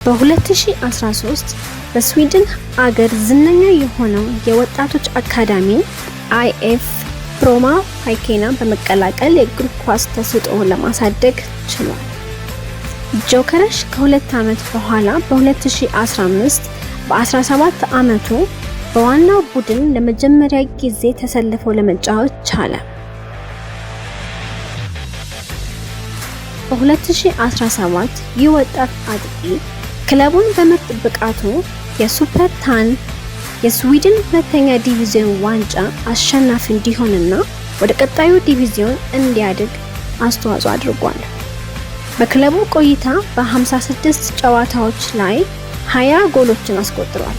በ2013 በስዊድን አገር ዝነኛ የሆነው የወጣቶች አካዳሚ አይኤፍ ብሮማ ፓይኬና በመቀላቀል የእግር ኳስ ተሰጥኦውን ለማሳደግ ችሏል። ጆከረሽ ከ2 ዓመት በኋላ በ2015 በ17 ዓመቱ በዋናው ቡድን ለመጀመሪያ ጊዜ ተሰልፎ ለመጫወት ቻለ። በ2017 ይህ ወጣት አጥቂ ክለቡን በምርጥ ብቃቱ የሱፐርታን የስዊድን ሁለተኛ ዲቪዚዮን ዋንጫ አሸናፊ እንዲሆንና ወደ ቀጣዩ ዲቪዚዮን እንዲያድግ አስተዋጽኦ አድርጓል። በክለቡ ቆይታ በ56 ጨዋታዎች ላይ 20 ጎሎችን አስቆጥሯል።